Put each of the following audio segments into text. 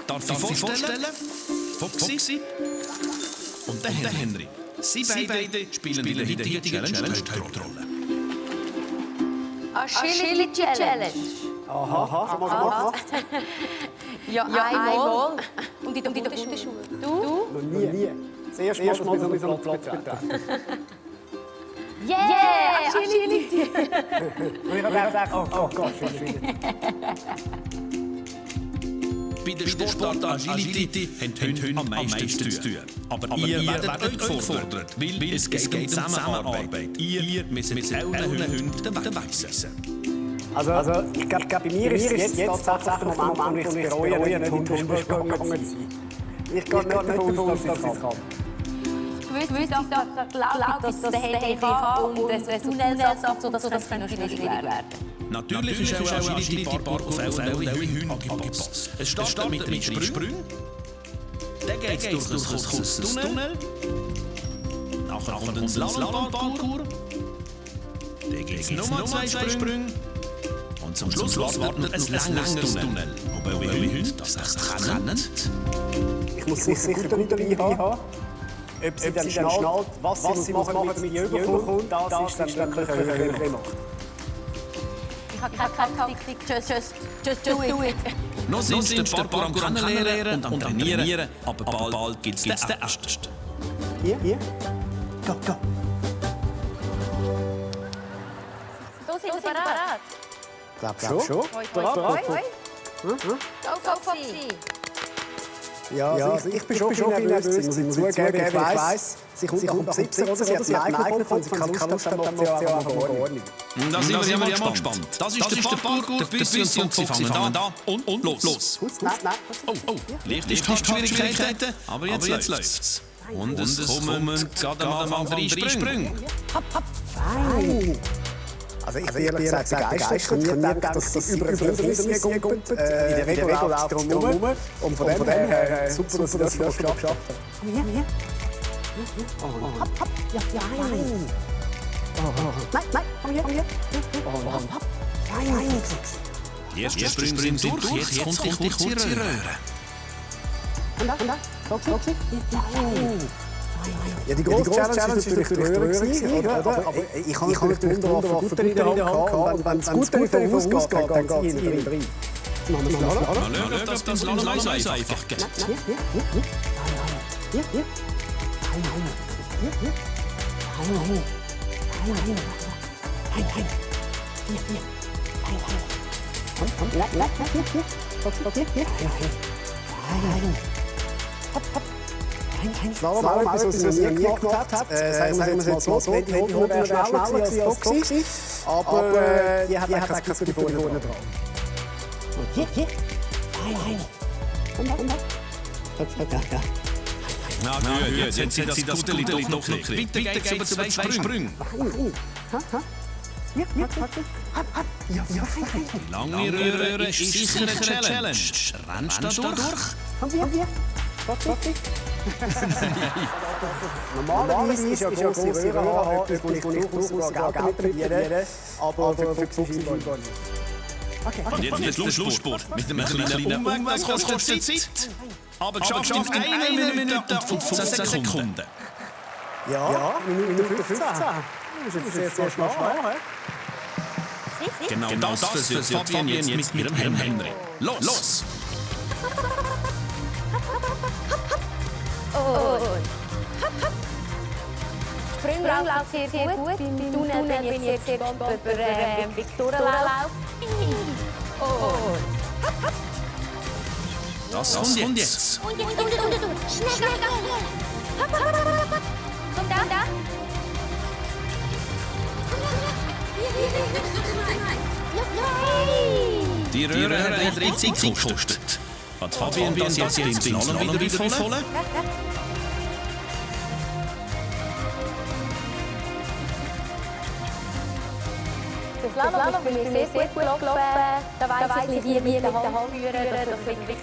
Darf ich vorstellen? Foxy und der Henry. Sie beide spielen in der heutigen Challenge die Hauptrolle. Agility Challenge. Aha, schon mal. Ja, einmal. Und in der Hundeschule. Du? Noch nie. Das erste Mal, dass wir so einen Platz betreten. Yeah, Agility. Und ich habe gedacht, oh Gott, Agility. Bei der Sportart Agility haben die Hunde am meisten zu tun. Aber ihr werdet euch gefordert, weil es geht um Zusammenarbeit. Ihr müsst mit euren Hunden den Weg weisen. Also ich glaube, bei mir ist es jetzt tatsächlich der Moment, wo ich es bereue, nicht in die Hundeschule gegangen zu sein. Ich gehe nicht davon aus, dass ich es kann. Gewisse Sachen glaube ich, dass der Handy kann und es Tunnelsatz, sodass es schwierig werden. Natürlich ist auch Agility Parkour auf eure Hunde angepasst. Es startet mit 3 Sprüngen, dann geht es durch ein kurzes Tunnel, nachher kommt ein Slalom-Parkour, dann gibt es nochmal 2 Sprünge und zum Schluss wartet ein langes Tunnel. Ob eure Hunde das echt kennen? Ich muss sicher gut dabei haben. Ob sie dann schnallt, was sie machen, damit sie die überkommt, das ist dann wirklich eine Macht. Ich habe keine Taktik, just do it. Noch sind sie den Parkour am Kennenlernen und am Trainieren, aber bald gibt es den ersten. Hier? Go. So sind sie bereit. Ich glaube schon. Bereit? Go, Foxy. Ja, also ich bin schon nervös, muss ich zugeben. Ich weiss, sie kommt nach dem Besitzer oder sie hat einen eigenen Kopf, wenn sie keine Lust hat, dann macht sie auch gar nicht. Da sind wir ja mal gespannt. Das ist der Parkour, der Büssi und Foxy fangen an und los. Nein. Oh, leichte Startschwierigkeiten, aber jetzt läuft's. Und es kommen gerade mal 3 Sprünge. Fein. Also ich bin ehrlich gesagt begeistert. Ich habe nie gedacht, dass das über ein Hindernis kommt. In der Regel läuft es drumherum. Und von dem her super, dass sie das schon geschafft haben. Komm her. Hopp. Ja, fein. Nein, komm hier. Hopp. Fein. Die ersten Sprünge sind durch, jetzt kommt die kurze Röhre. Und da. Foxy. Fein. Ja, die grosse Challenge war natürlich die Röhre, aber ich habe natürlich die Wunderwaffe gut in der Hand gehabt. Wenn es gut davon ausgeht, dann geht sie hinten rein. Machen wir Slalom? Mal schauen, ob das beim Slalom einfach geht. Hier. Hopp. Slalom auch etwas, was ich nie gemacht habe. Sagen wir es jetzt mal so, die Hunde wäre schneller gewesen als Foxy. Aber die hat kein gutes vorne dran. Und hier. Fein. Und da. Na gut, jetzt sind sie das Gute doch noch nicht. Weiter geht's aber 2 Sprünge. Ja, fein. Die lange Röhre ist sicher eine Challenge. Rennst du da durch? Komm hier. Foxy. Normalerweise ist ja grosse Röhre etwas, wo ich durchaus Geld damit verdiene, aber für Foxy gar nicht. Okay. Und jetzt der Schlussspurt mit einem kleinen Umweg, das kostet Zeit. Aber geschafft in 1 Minute und 15 Sekunden. Ja, Minute 15. Das ist jetzt sehr schnell. Genau das versucht Fabian jetzt mit ihrem Henry. Los! Sprünge laufen sehr gut. Beim Tunnel bin ich jetzt gespannt, ob Victoria läuft. Das kommt jetzt. Und. Schnell. Komm da. Die Röhre hat 30 gekostet. Hat Fabian das jetzt beim Slalom wieder voll? Das Slalom ist bei mir sehr gut gelaufen. Da weiss ich, wie mit der Hand führen, dass es wirklich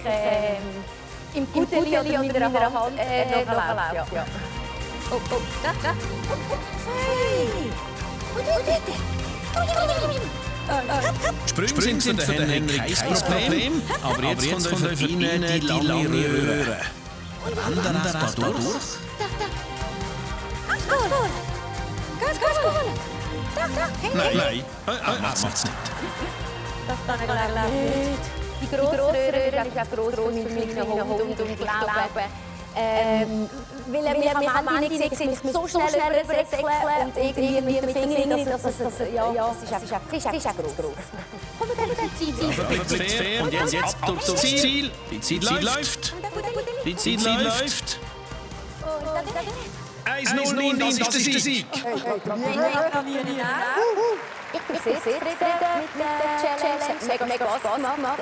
im Guteli oder mit einer Hand nachläuft. Ja. Oh, da. Hey! Und dort! Sprünge sind für den Henrik kein Problem, aber jetzt kommt für ihn die lange Röhre. Wandert er da durch? Nein, macht's nicht. Das kann ich nicht. Die grosse Röhre ist auch gross für meinen kleinen Hund und ich glaube, weil er mich am Ende nicht sieht, ich muss so schnell übersäckeln und irgendwie mit dem Finger, das ist auch gross. Komm, Bleibt fair und jetzt durch das Ziel. Die Zeit läuft. Die Zeit läuft. 1-0, das ist der Sieg. Ich bin sehr zufrieden mit der Challenge. Es hat mega Spaß gemacht.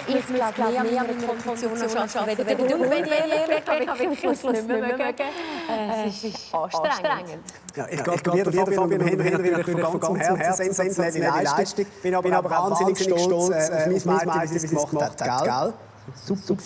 Ich muss glaube mehr mit Konditionen arbeiten, wenn du ich muss nicht mehr mögen. Es ist anstrengend. Ja, ich gratuliere Fabian Henry von ganzem Herzen, sensationelle Leistung. Bin aber wahnsinnig stolz auf mein Mädchen, wie sie es gemacht hat. Gell? Super.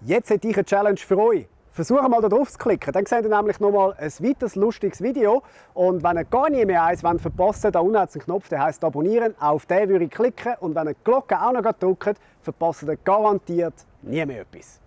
Jetzt hätte ich eine Challenge für euch. Versucht mal da drauf zu klicken, dann seht ihr nämlich noch mal ein weiteres lustiges Video. Und wenn ihr gar nie mehr eins verpasst, da unten hat es einen Knopf, der heisst Abonnieren. Auf den würde ich klicken und wenn ihr die Glocke auch noch drückt, verpasst ihr garantiert nie mehr etwas.